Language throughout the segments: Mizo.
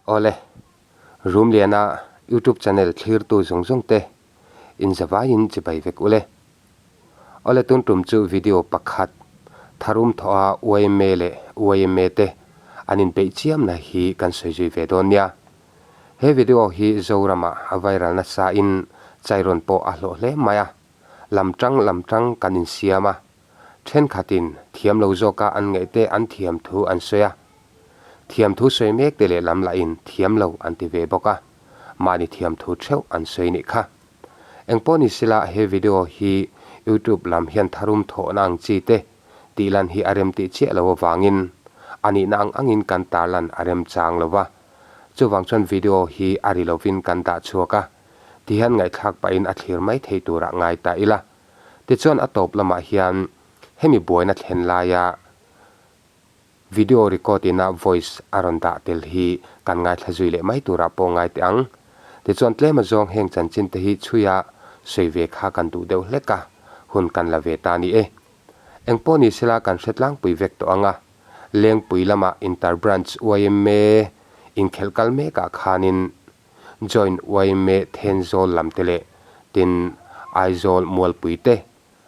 Awle, Rumliana YouTube channel thlirtu zawng zawng te inzavaiin chibai vek ule. Awle tun tum chu video pakhat tharum thawha yma leh yma te an inbeih chiamna hi kan sawi zui ve dawn nia. He video hi Zoramah a viral nasa in chairawn pawh a hlawh hle mai a, lam tang lam tang kan insiam a, thenkhatin thiam lo zawka an ngaih te an thiam thu an sawi a, thiam thu sawi mek te lehlam lahin thiam lo an ti ve bawk a, mahni thiam thu theuh an sawi nih kha. Engpawh ni sila he video hi YouTube lam hian tharum thawhna ang chi te tihlan hi a rem tih chiah lo avangin a nihna ang angin kan tarlan a rem chang lo va, chuvang chuan video hi a ri lovin kan dah chhuak a, tihian ngaihthlak pahin a thlir mai thei turah ngai ta ila. Tichuan a tawp lamah hian hemi buaina thlen laia Video record ina voice a rawn dah tel hi kan ngaithla zui leh mai turah pawh ngai teh ang. Tichuan tlem azawng heng chanchin te hi chhuia sawi ve kha kan duh deuh hlek a, hun kan la ve ta ni e. Engpawh ni sela kan hre tlangpui vek tawh ang a, Lengpui lama Inter Branch yma inkhelh kal mekah khanin Joint yma Thenzawl lam te leh tin Aizawl Mualpui te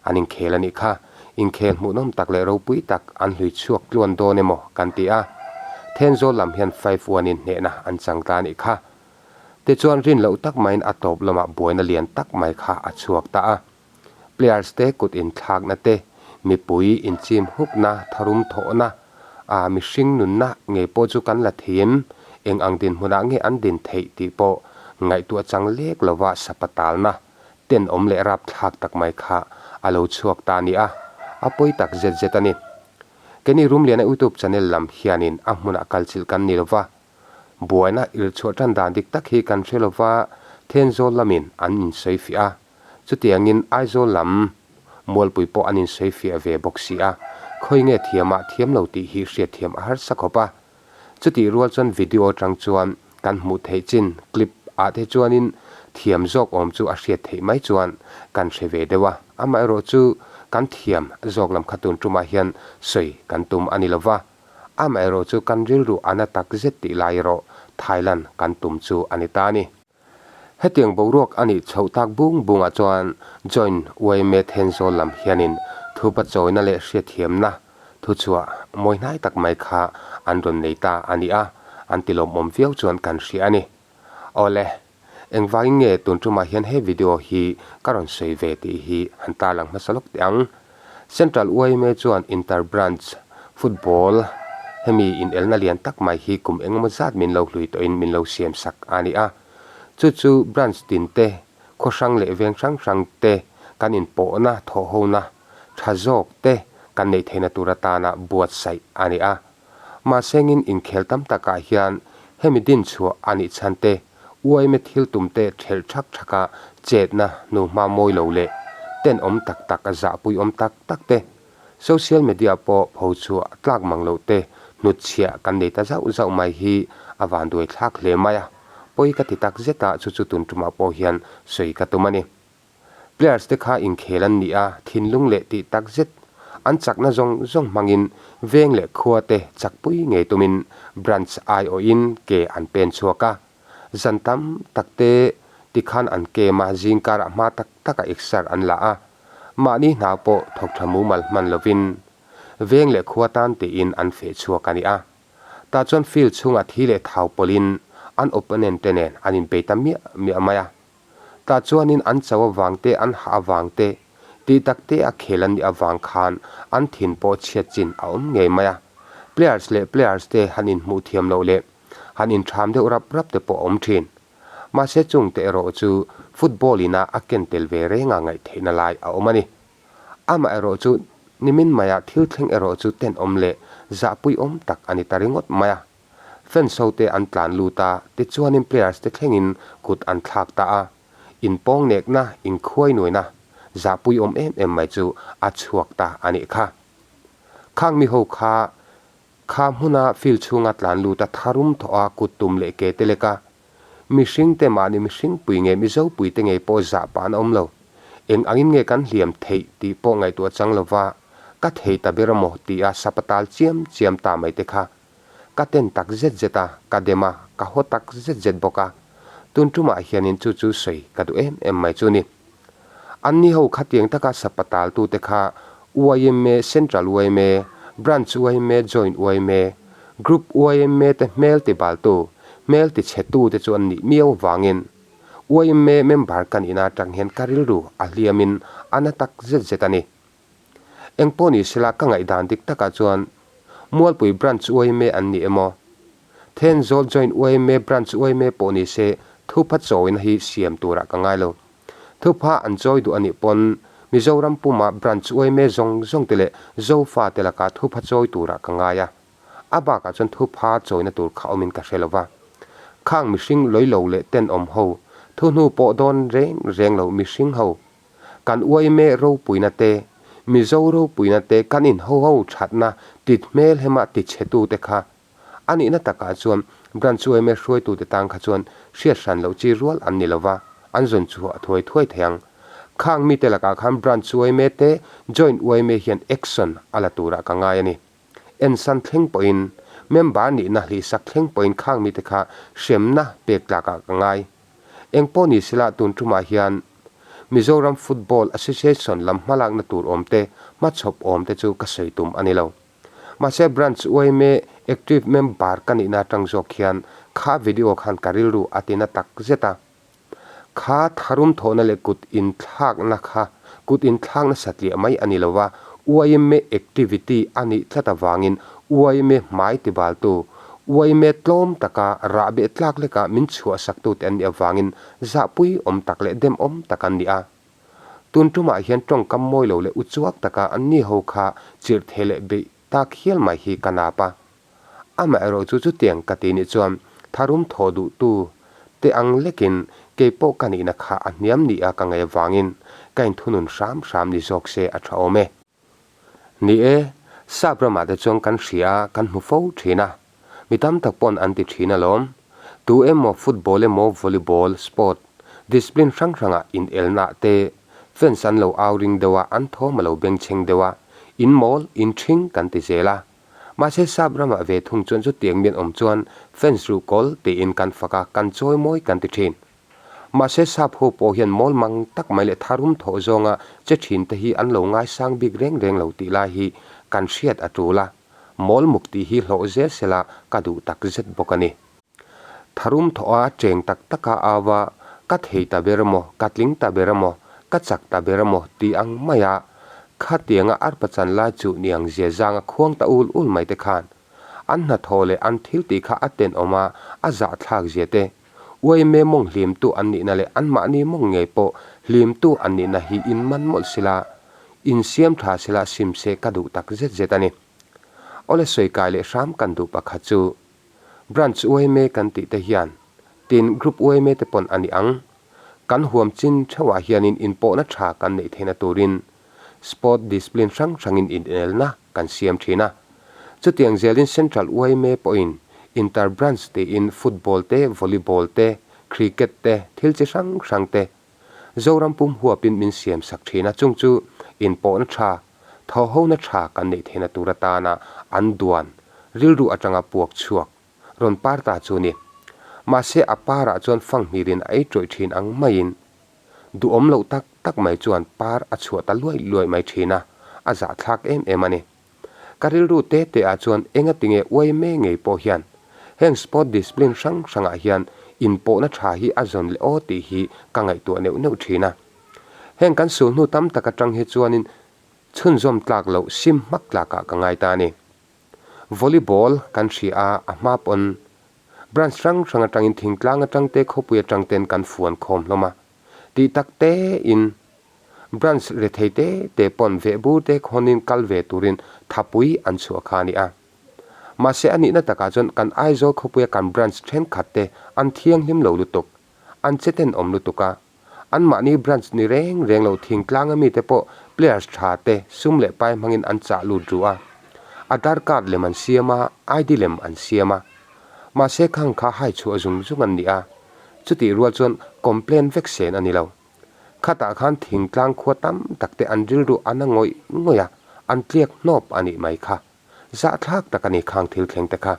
An inkhel a nih kha. Inkhel hmuhnawm tak leh ropui tak an hlui chhuak tluan dawn emaw kan ti a. Thenzawl lam hian 5-1 in hnehna an chang ta a nih kha. Tichuan rin loh tak maiin a tawp lamah buaina lian tak mai kha a chhuak ta a. Players te kut inthlakna te, mipui inchim hukna, tharum thawhna, a mihring nunna ngei pawh chu kan la thei em? Eng ang dinhmunah nge an din theih tih pawh ngaihtuah chang lek lova sapatalna tenawm leh rapthlak tak mai kha a lo chhuak ta a ni a, a pawi tak zet zet a ni. Keini Rumliana YouTube channel lam hianin a hmunah kalchilh kan ni lova, buaina irchhuah tan dan dik tak hi kan hre lova, Thenzawl lamin an insawi fiah a, chutiangin Aizawl lam Mualpui pawh an insawi fiah ve bawk si a, khawi nge thiamah thiam lo tih hi hriatthiam a harsa khawp a. Chutih rual chuan video atang chuan kan hmuh theih chin clip ah te chuanin thiam zawk awm chu a hriat theih mai chuan kan hre ve deuh a, amaherawh chu kan thiam zawk lam kha tun tumah hian sawi kan tum a ni lova, amaherawh chu kan rilru a na tak zet tih lai erawh Thailand kan tum chu a ni ta a ni. Hetiang boruak a nih chhoh tak bung bungah chuan Joint yma Thenzawl lam hianin thupa chawina leh hriatthiamna thuchhuah mawi hnai tak mai kha an rawn nei ta a ni a, an ti lawmawm viau chuan kan hria a ni. Awle, engvangin nge tun tumah hian he video hi ka rawn sawi ve tih hi han tarlang hmasa lawk teh ang. Central yma chuan Inter Branch Football hemi inelna lian tak mai hi kum engemaw zat min lo hlui tawhin min lo siam sak a ni a. Chu chu branch tin te, khaw hrang leh veng hrang hrang te kan inpawhna, thawhhona tha zawk te kan neih theihna tur atana buatsaih a ni a. Mahsengin inkhel tam takah hian hemi dinchhuah a nih chhan te, uaime thil tum te thelh thak thaka chetna hnuhma mawi lo leh tenawm tak tak a zahpui awm tak tak te, social media pawh pho chhuah tlak mang loh te hnutchhiah kan nei ta zauh zauh mai hi a vanduai thlak hle mai a, pawi ka ti tak zet a chu chu tun tumah pawh hian sawi ka tum a ni. Players te kha inkhel an ni a, thinlung leh tih tak zet an chakna zawng zawng hmangin veng leh khua te chakpui ngei tumin branch aiawhin ke an pen chhuak a. Zan tam tak te tikhan an kem a, zingkarah hma tak taka exer an la a. Mahni hna pawh thawk tha mumal hman lovin veng leh khua tan tiin an feh chhuak a ni a. Tah chuan field chhungah thi leh thau pawlhin an opponent te nen an inbei ta miah miah mai a. Tah chuanin an cho avang te, an hah avang te, tih tak te a khel an nih avang khan an thin pawh chhiat chin a awm ngei mai a. Players leh players te han inhmuh thiam loh leh han intham deuh rap rap te pawh a awm thin. Mahse chung te erawh chu football ina a ken tel ve renga ngaih theihna lai a awm a ni. Amaherawh chu nimin maiah thil thleng erawh chu tenawm leh zahpuiawm tak a ni ta ringawt mai a. Fans ho te an tlan lut a, tichuanin players te thlengin kut an thlak ta a. Inpawng nekna, inkhuai nuaina, zahpuiawm em em mai chu a chhuak ta a nih kha. Khang mi ho kha kha hmuna field chhunga tlan lut a tharum thawh a kut tum leh ke te lek a. Mihring te mahni mihring pui nge Mizo pui te ngei pawh zah pah an awm lo. Eng angin nge kan hliam theih tih pawh ngaihtuah chang lova ka thei ta ber amaw ti a sapatal chiam chiam ta mai te kha. Ka ten tak zet zet a, ka dem a, ka haw tak zet zet bawk a. Tun tumah hianin chu chu sawi ka duh em em mai chu ni. Anni ho khatiang taka sapatal tute kha yma, Central yma, Branch yma, Joint yma, Group yma te hmel ti baltu, hmel ti chhetu te chu an nih miau vangin yma member ka nihna atang hian ka rilru a hliamin a na tak zet zet a ni. Engpawh ni sela ka ngaihdan dik takah chuan Mualpui Branch yma an ni emaw, Thenzawl Joint yma Branch yma pawh ni se thupha chawina hi siam turah ka ngai lo. Thupha an chawi duh a nih pawn Mizoram puma Branch yma zawng zawng te leh Zofa te laka thupha chawi turah ka ngai a. A bakah chuan thupha chawina tur kha awmin ka hre lo va. Khang mihring lawi lo leh tenawm ho, thuhnu pawh dawn reng reng lo mihring ho, Kan uaime ropuina te, Mizo ropuina te kan in ho ho thatna tit hmel hema ti chhetute kha a nihna takah chuan Branch uaime hruaitute tan kha chuan hriat hran loh chi rual an ni lova, an zawn chhuah thuai thuai thei ang. Khang mite lakah khan Branch uaime te Joint uaime hian action a la turah ka ngai a ni. Ensan thleng pawhin, member nihna hlihsak thleng pawhin khang mite kha hremna pek tlakah ka ngai. Engpawh ni sela tun tumah hian Mizoram Football Association lam hmalakna tur awm te, hmachhawp awm te chu ka sawi tum a ni lo. Mahse Branch yma active member ka nihna atang zawk hian kha video khan ka rilru a tina tak zet a. Kha tharum thawhna leh kut inthlakna kha kut inthlakna satliah mai a ni lo va, yma activity a nih tlat avangin yma hmai tibaltu Uaime tlawm taka rahbeh tlak lekah min chhuahsaktute an nih avangin zahpui awm tak leh demawm tak an ni a. Tun tumah hian tawngkam mawi lo leh uchuak taka anni ho kha chirhtheh leh beih tak hial mai hi ka nap a. Amaherawh chu chutiang ka ti nih chuan tharum thawh duhtu te ang lekin kei pawh ka nihna kha a hniam ni a ka ngaih avangin ka inthunun hram hram ni zawk se a tha awm e. Ni e, sap ramah te chuan kan hria a, kan hmu fo thin a. Mi tam tak pawn an ti thin alawm. Tu emaw football emaw volleyball, sport, discipline hrang hrangah inelnaah te fans an lo au ring deuh a, an thawm a lo bengchheng deuh a, in mawl, in ṭhing kan ti zel a. Mahse sap ramah ve thung chuan chutiang mian awm chuan fans ruhkawl tiin kan fak a, kan chawi mawi kan ti thin. Mahse sap ho pawh hian mawl mang tak mai leh tharum thawh zawnga che thin te hi an lo ngaisang bik reng reng lo tih lai hi kan hriat a tul a, mawl muk tih hi hlawh zel sela ka duh tak zet bawk a ni. Tharum thawha cheng tak taka au a, ka thei ta ber maw, ka tling ta ber maw, ka chak ta ber maw tih ang maia khatianga arpa chan lai chu niang zia zanga khuang ta ul ul mai te khan an hnathawh leh an thil tih kha a tenawm a, a zahthlak zia te Uaime mawng hlimtu an nihna leh anmahni mawng ngei pawh hlimtu an nihna hi in man mawlh sila, in siam tha sila sim se ka duh tak zet zet a ni. Awle sawi kai leh hram kan duh pakhat chu Branch uaime kan tih te hian tin Group uaime te pawn a ni ang. Kan huam chin theuhah hianin inpawhna tha kan neih theihna turin Sport discipline hrang hrangin inelna kan siam thin a. Chutiang zelin Central yma pawhin Inter Branch tiin Football te, Volleyball te, Cricket te, thil chi hrang hrang te Zoram pum huapin min siam sak thin a, chung chu inpawhna tha, thawhhona tha kan neih theihna tur atana an duan rilru atanga puak chhuak rawn par ta chu ni. Mahse a parah chuan fanghnirin a ei tawih thin ang maiin Duhawm loh tak tak mai chuan par a chhuah ta luai luai mai thin a, a zahthlak em em a ni. Ka rilru te te ah chuan enga tinge uai me ngei pawh hian heng sport discipline hrang hrangah hian inpawhna tha hi a zawn leh aw tih hi ka ngaihtuah neuh neuh thin a. Heng kan sul hnu tam tak atang hi chuanin chhunzawm tlak loh sim hmak tlakah ka ngai ta a ni. Volleyball kan hria a, a hma pawn Branch hrang hrang atangin thingtlang atang te khawpui atang ten kan fuan khawm hlawm a. Tih tak te in Branch rethei te te pawn vehbur te khawnin kal ve turin thapui an chhuah kha a ni a. Mahse a nihna takah chuan kan Aizawl khawpuia kan branch thenkhat te an thianghlim lo lutuk, an che tenawm lutuk a. Anmahni branch ni reng reng lo thingtlang ami te pawh players tha te sum leh pai hmangin an chah lut ruh a. Aadhaar card lem an siam a, ID lem an siam a. Mahse khang kha hai chhuah zung zung an ni a. Chutih rual chuan complain vek sen a ni lo. Khatah khan thingtlang khua tam tak te an rilru a na ngawih ngawih a, an tliak hnawp a nih mai kha. Zahthlak tak a ni khang thil thleng te kha.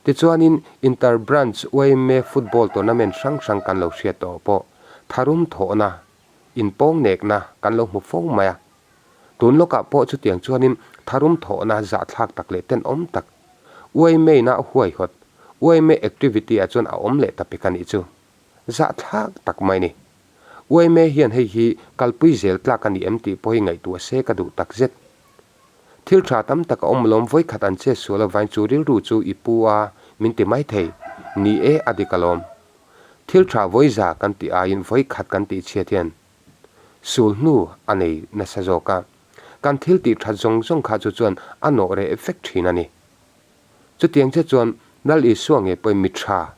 Tichuanin Inter Branch yma Football Tournament hrang hrang kan lo hriat tawh pawh tharum thawhna, inpawngnekna kan lo hmu fo mai a. Tun lawkah pawh chutiang chuanin tharum thawhna zahthlak tak leh tenawm tak yma-in a huaihawt, yma activity-ah chuan a awm leh ta pek a nih chu. Zahthlak tak mai ni. Yma hian hei hi kalpui zel tlak a ni em tih pawh hi ngaihtuah se ka duh tak zet. Thil tha tam tak a awm lawm vawikhat an che sual avain chu rilru chu i pu a min ti mai thei. Ni e a dik alawm. Thil tha vawiza kan tih aiin vawikhat kan tih chhiat hian sul hnu a nei nasa zawk a. Kan thil tih that zawng zawng kha chu chuan a nawh reh vek thin a ni. Chutiang che chuan Lal Isua nge pawhin mi tha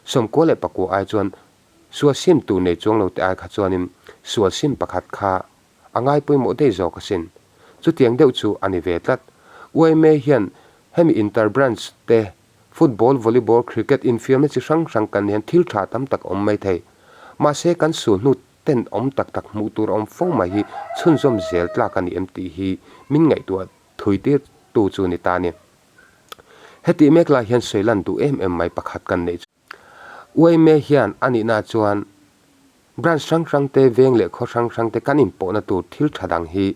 94 leh pakua ai chuan sual sim tur nei chuang lo te ai kha chuanin sual sim pakhat kha a ngai pawimawh daih zawk asin. Chutiang deuh chu a ni ve tlat. Yma hian hemi inter branch te football, volleyball, cricket infiamna chi hrang hrang kan hian thil tha tam tak a awm mai thei. Mahse kan sul hnu ten awm tak tak hmuh tur a awm fo mai hi chhunzawm zel tlak a ni em tih hi min ngaihtuah thui tir tu chu ni ta a ni. Hetih mek lai hian sawi lan duh em em mai pakhat kan neih chu. Yma hian a nihna chuan branch hrang hrang te, veng leh khaw hrang hrang te kan inpawhna tur thil tha dang hi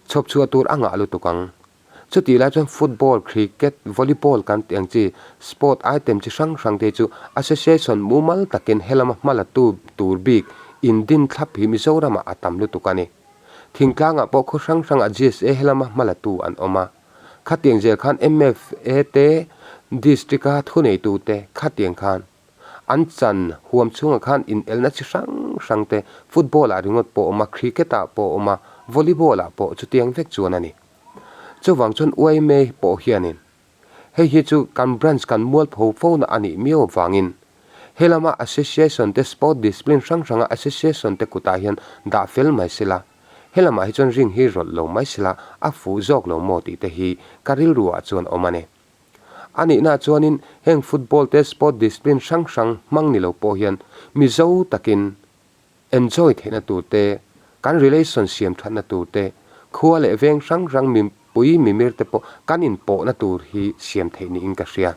chhawp chhuah tur a ngah lutuk ang. Chutih lai chuan football, cricket, volleyball kan tih ang chi sport item chi hrang hrang te chu association mumal takin helama hma la tu tur bik indin thlap hi Mizoramah a tam lutuk a ni. Thingtlangah pawh khaw hrang hrangah GSA helama hma la tu an awm a. Khatiang zel khan MFA te, District-a thuneitu te khatiang khan an chan huam chhungah khan inelna chi hrang hrang te football-ah ringawt pawh a awm a, cricket-ah pawh a awm a, volleyball-ah pawh chutiang vek chuan a ni. Chuvang chuan yma pawh hianin hei hi chu kan branch kan mualpho fona a nih miau avangin he lama association te sport discipline hrang hranga association te kutah hian dah fel mai sela. Helamah hi chuan ring hi rawlh lo mai sela a fuh zawk lo maw tih te hi ka rilru ah chuan awm a ni. A nihna chuanin heng football te sport discipline hrang hrang hmang ni lo pawh hian Mizo takin enjoy theihna tur te, kan relation siam thatna tur te, khua leh veng hrang hrang mipui mimir te pawh kan inpawhna tur hi siam theih niin ka hria.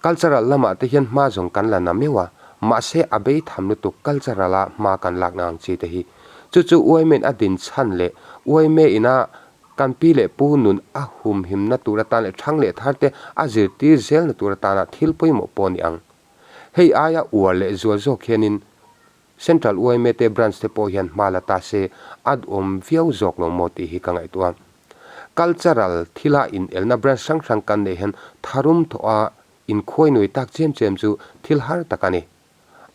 Cultural lamah te hian hma zawng kan la na meuh a, mahse a bei tham lutuk cultural a hma kan lakna ang chi te hi. Chu chu Uaimen a din chhan leh Uaime ina kan pi leh pu nun a humhimna tur atan leh thang leh thar te a zirtir zelna tur atana thil pawimawh pawh a ni ang. Hei aia uar leh zual zawk hianin Central Uaime te branch te pawh hian hma la ta se a duhawm viau zawk lo maw tih hi ka ngaihtuah a. Cultural thila inelna branch hrang hrang kan neih hian tharum thawh a inkhuainui tak chem chem chu thil har tak a ni.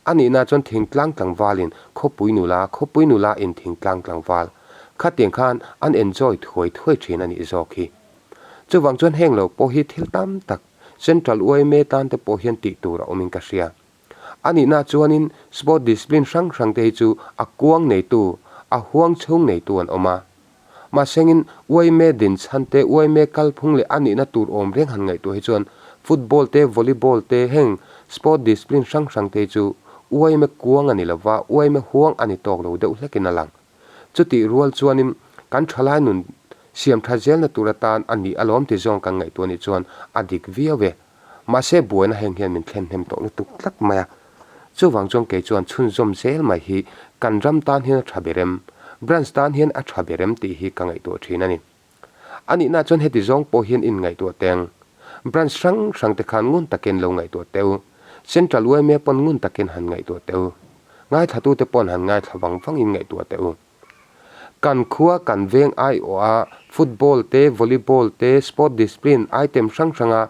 A nihna chuan thingtlang tlangvalin khawpui nula, khawpui nula in thingtlang tlangval khatiang khan an enjoy thuai thuai thin a nih zawk hi. Chuvang chuan heng lo pawh hi thil tam tak Central Uaime tan te pawh hian tih tur a awmin ka hria. A nihna chuanin sport discipline hrang hrang te hi chu a kuang neitu, a huang chhung neitu an awm a. Mahsengin uaime dinchhan te, uaime kalphung leh a nihna tur awm reng han ngaihtuah hi chuan football te, volleyball te heng sport discipline hrang hrang te hi chu uaime kuang a ni lova, uaime huang a ni tawk lo deuh hlekin a lang. Chutih rual chuanin kan thalai nun siam tha zelna tur atan a nih alawm ti zawng kan ngaihtuah nih chuan a dik viau e. Mahse buaina heng hian min thlen hnem tawh lutuk tlat mai a. Chuvang chuan kei chuan chhunzawm zel mai hi kan ram tan hian a tha ber em, branch tan hian a tha ber em tih hi ka ngaihtuah thin a ni. A nihna chuan heti zawng pawh hian in ngaihtuah teng. Branch hrang hrang te khan ngun takin lo ngaihtuah teh u. Central yma pawn ngun takin han ngaihtuah teh u. Ngaithlatute pawn han ngaithla vang vangin ngaihtuah teh u. Kan khua kan veng aiawh a football te, volleyball te, sport discipline item hrang hranga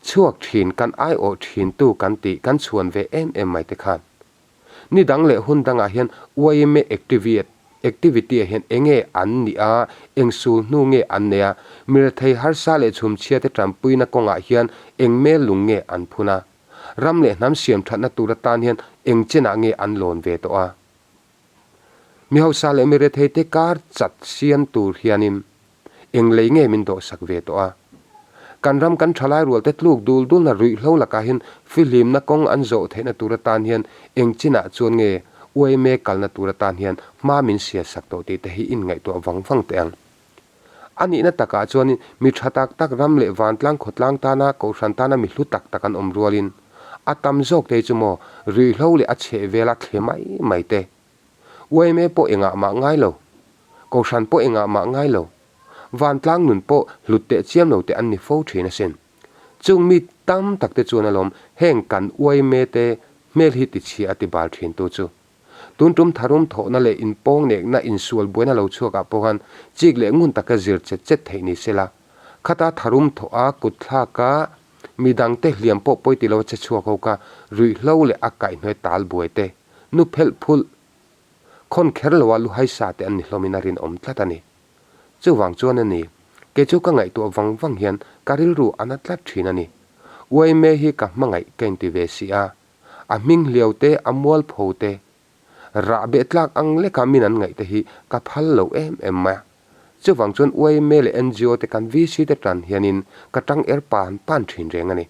chhuak thin kan aiawh thintu kan tih kan chhuan ve em em mai te khan. Ni dang leh hun dangah hian yma activiat activity ah hian enge an nih a, eng sul hnu nge an nei a, mirethei harsa leh chhumchhia te tanpuina kawngah hian eng mel lung nge an phun a, ram leh hnam siam thatna tur atan hian eng chenah nge an lawn ve tawh a. Mi hausa leh mirethei te kar chat siam tur hianin Eng lei nge min dawhsak ve tawh a? Kan ram kan thalai rual te tluk dul dulna ruihhlo lakah hian fihlimna kawng an zawh theihna tur atan hian eng chinah chuan nge yma kalna tur atan hian hma min siasak tawh tih te hi in ngaihtuah vang vang teh ang. A nihna takah chuanin mi tha tak tak ram leh vantlang khawtlang tana kohhran tana mi hlu tak tak an awm rualin a tam zawk te hi chu maw ruihhlo leh a chhehvela thle mai mai te. Yma pawh engah mah ngai lo, kohhran pawh engah mah ngai lo, vantlang nun pawh hlut teh chiam lo te an ni fo thin asin. Chung mi tam tak te chuan alawm heng kan yma te hmel hi tichhia a ti bal thin tu chu. Tun tum tharum thawhna leh inpawng nekna insual buaina lo chhuakah pawh khan chik leh ngun taka zir chet chet theih ni sela, khata tharum thawh a kut thlak a, midangte hliam pawh pawi ti lo a che chhuak ho kha ruihhlo leh a kaihhnuai tal buai te, nu phelh phulh, khawn kher lo a luhai sa te an ni hlawmin a rinawm tlat a ni. Chuvang chuan a ni, kei chu ka ngaihtuah vang vang hian ka rilru a na tlat thin a ni. Uaime hi ka hmangaih ka inti ve si a, A hming hliau te, a mualpho te, rah beh tlak ang leka min an ngaih te hi ka phal lo em em mai a. Chuvang chuan yma leh ngo te kan VC te tan hianin ka tang er pan pan thin reng a ni.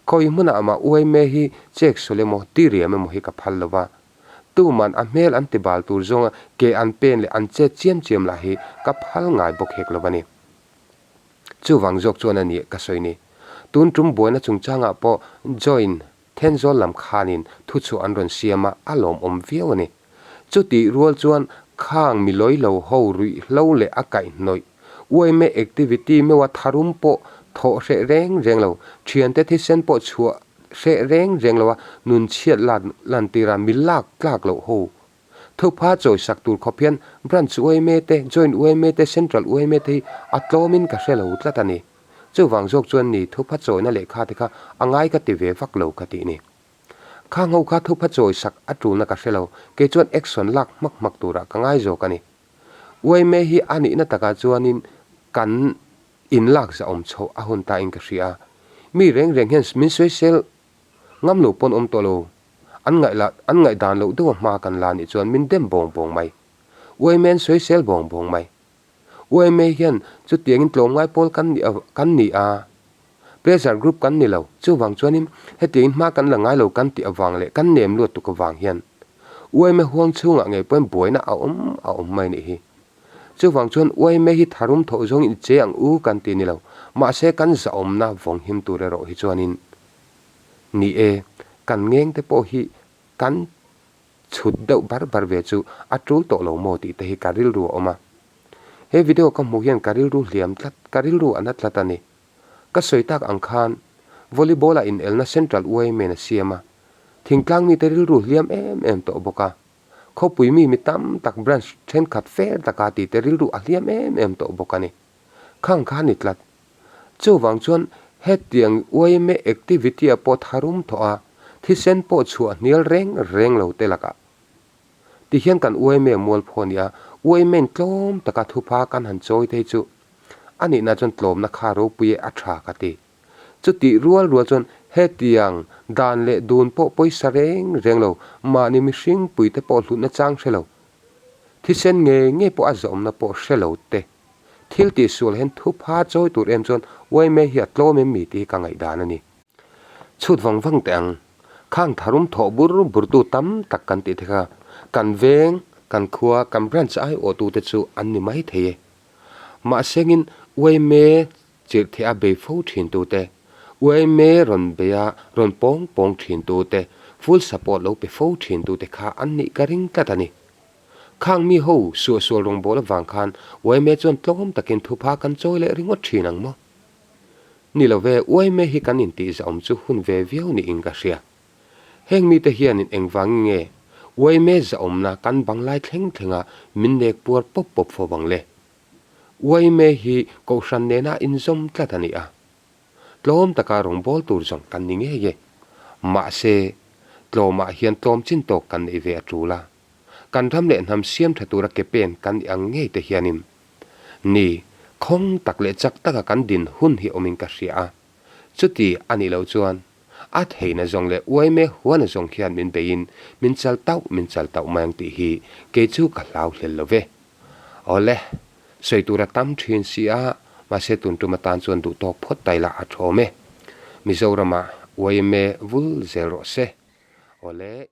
Khawi hmunah mah yma hi chek sawl emaw, tiriam emaw hi ka phal lo va. Tuman a hmel an ti bal tur zawnga ke an pen leh an chet chiam chiam lah hi ka phal ngai bawk hek lo a ni. Chuvang zawk chuan a ni ka sawi ni. Tun tum buaina chungchangah pawh join Thenzawl lam khanin thuchhuah an rawn siam a, a lawmawm viau a ni. Chutih rual chuan khang mi lawi lo ho ruihhlo leh a kaihhnawih yma activity meuha tharum pawh thawh hreh reng reng lo, thiante thisen pawh chhuah hreh reng reng lo a nun chhiat lantira mi lak tlak loh ho Thupha chawi sak tur khawp hian Branch yma te, Joint yma te, Central yma te hi a tlawmin ka hre lo tlat a ni. Chuvang zawk chuan ni thupha chawina lehkha te kha a ngai ka ti ve vak lo ka tih ni. Khang ho kha thupha chawi sak a tulna ka hre lo, kei chuan action lak hmak hmak turah ka ngai zawk a ni. Yma hi a nihna takah chuanin kan inlak zahawm chhoh a hun tain ka hria a. Mi reng reng hian min sawisel Ngam lo pawn awm tawh lo. An ngaih lah an ngaihdan loh deuh a hma kan la nih chuan min dem bawng bawng mai. Uaime an sawisel bawng bawng mai. Uaime hian chutiangin tlawmngai pawl kan nih kan ni a, pressure group kan ni lo. Chuvang chuanin hetiangin hma kan la ngai lo kan tih avang leh kan nem luat tuk avang hian uaime huang chhungah ngei pawhin buaina a awm a awm mai nih hi. Chuvang chuan uaime hi tharum thawh zawngin i che ang u kan ti ni lo. Mahse kan zahawmna vawng him tur erawh hi chuanin Ni e, kan ngeng te pawh hi kan chhut deuh bar bar ve chu a tul tawh lo maw tih te hi ka rilru a awm a. He video ka hmuh hian ka rilru hliam tlat, ka rilru a na tlat a ni. Ka sawi tak ang khan volleyball ah inelna Central yma in a siam a, thingtlang mite rilru hliam em em tawh bawk a. Khawpui mi mi tam tak branch thenkhat fair taka tih te rilru a hliam em em tawh bawk a ni. Khang kha a ni tlat. Chuvang chuan hetiang yma activity-a pawh tharum thawh a, thisen pawh chhuah hnial reng reng lo te lakah tihian kan yma mualphaw a ni a, yma-in tlawm taka thupha kan han chawi te hi chu a nihna chuan tlawmna kha ropui e a tha ka ti. Chutih rual rual chuan hetiang dan leh dun pawh pawisa reng reng lo, mahni mihring puite pawh hlutna chang hre lo, thisen ngei ngei pawh a zawmna pawh hre lo te, Thil tihsual hian thupha chawi tur em chuan yma hi a tlawm em mi tih hi ka ngaihdan a ni. Chhut vang vang teh ang. Khang tharum thawh bur burtu tam tak kan tih te kha kan veng, kan khua, kan branch aiawhtute chu an ni mai thei e. Mahsengin yma chirh theh a bei fo thintute, yma rawn bei a rawn pawng pawng thintute, full support lo pe fo thintute kha an nih ka ring tlat a ni. Khang mi ho suahsual rawngbâwl avang khan yma chuan tlawm takin thupha kan chawi leh ringawt thin ang maw? Ni lo ve, yma hi kan intihzahawm chu hun ve viau niin ka hria. Heng mite hianin engvangin nge yma zahawmna kan banglai thleng thlenga min nek puar pawp pawp fo vang le? Yma hi kohhran nena inzawm tlat a ni a. Tlawm taka rawngbâwl tur zawng kan ni ngei e. Mahse, tlawmah hian tlawm chin tawk kan neih ve a tul a. Kan ram leh hnam siam tha tura ke pen kan nih ang ngei te hianin ni khawng tak leh chak taka kan din hun hi awmin ka hria a. Chuti a nih loh chuan a theihna zawng leh uaime huana zawng hian min beiin min chal tauh min chal tauh mai ang tih hi kei chu ka hlau hlel lo ve. Awle, sawi tur a tam thin si a, mahse tun tum atan chuan duh tawk phawt ta ila a thawm e. Mizoramah uaime vul zel rawh se. Awle.